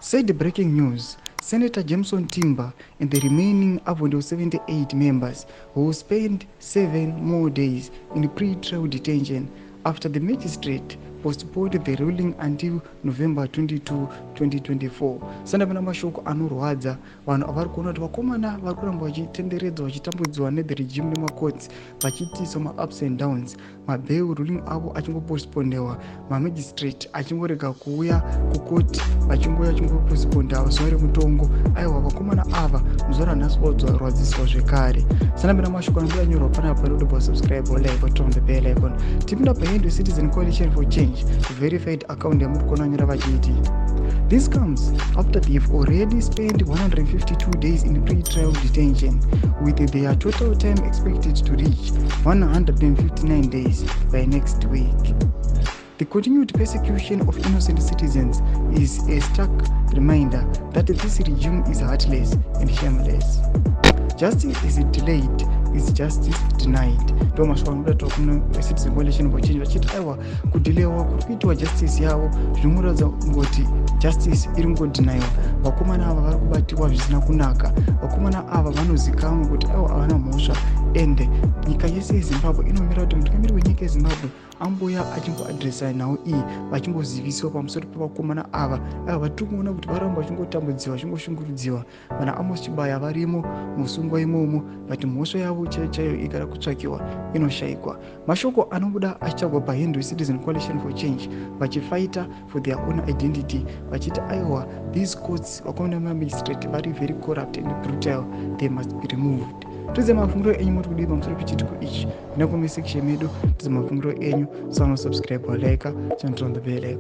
Said breaking news: Senator Jameson Timba and the remaining Avondale 78 members will spend 7 more days in pre-trial detention after the magistrate postponed the ruling until November 22, 2024. Sandapena mashoko anorwadza. Vanhu avari kuona kuti vakomana vari kuramba vachitenderedzwa, vachitambudziwa nethe regime nemacourts, vachiitiswa maups and downs, mabail ruling avo achingopostpondewa, mamagistrate achingorega kuuya kukoti, vachingouya vachingopostponda zuva remutongo. Aiwa, vakomana ava muzuva ranhasi vadzwarwadziswa zvekare. Sandapena mashoko anobuda nyorwa panapa. Rodobva subscribe, like, turn the bell icon. Tipinda paHendwe Citizen Coalition for Change verified account yamuri kuona nyora vachiti, "This comes after they've already spent 152 days in pre-trial detention, with their total time expected to reach 159 days by next week. The continued persecution of innocent citizens is a stark reminder that this regime is heartless and shameless. Justice is delayed is justice denied." Ndo mashoko anobuda kuna Citizen Coalition for Change, vachiti aiwa, kudhilewa kuri kuitiwa justice yavo zvinomuratidza ngoti justice iri kungodhinaiwa. Vakomana ava vari kubatiwa zvisina kunaka. Vakomana ava vanozikanwa kuti aiwa, havana mhosva, ende nyika yese yeZimbabwe inomira kuti mutungamiri wenyika yeZimbabwe amboya achimboadresa nhau iyi, vachimboziviswa pamusoro pevakomana ava. Aiwa, vatiri kuona kuti varamba vachingotambudziwa, vachingoshungurudziwa. Vana Amos Chibaya varimo musungwa imomo, but mhosva yavo chaiyo chaiyo igara kutsvakiwa inoshayikwa. Mashoko anobuda achitsvagwa paHendwe Citizen Coalition for Change, vachifighta for their own identity, vachiti aiwa, these courts, vakomana vemagistrate vari very corrupt and brutal, they must be removed. Tudze mafungiro enyu, muri kudii pamusoro pechiitiko ichi? Ina comment section medu, tudze mafungiro enyu. Sanosubscribe, like, turn on the bell icon.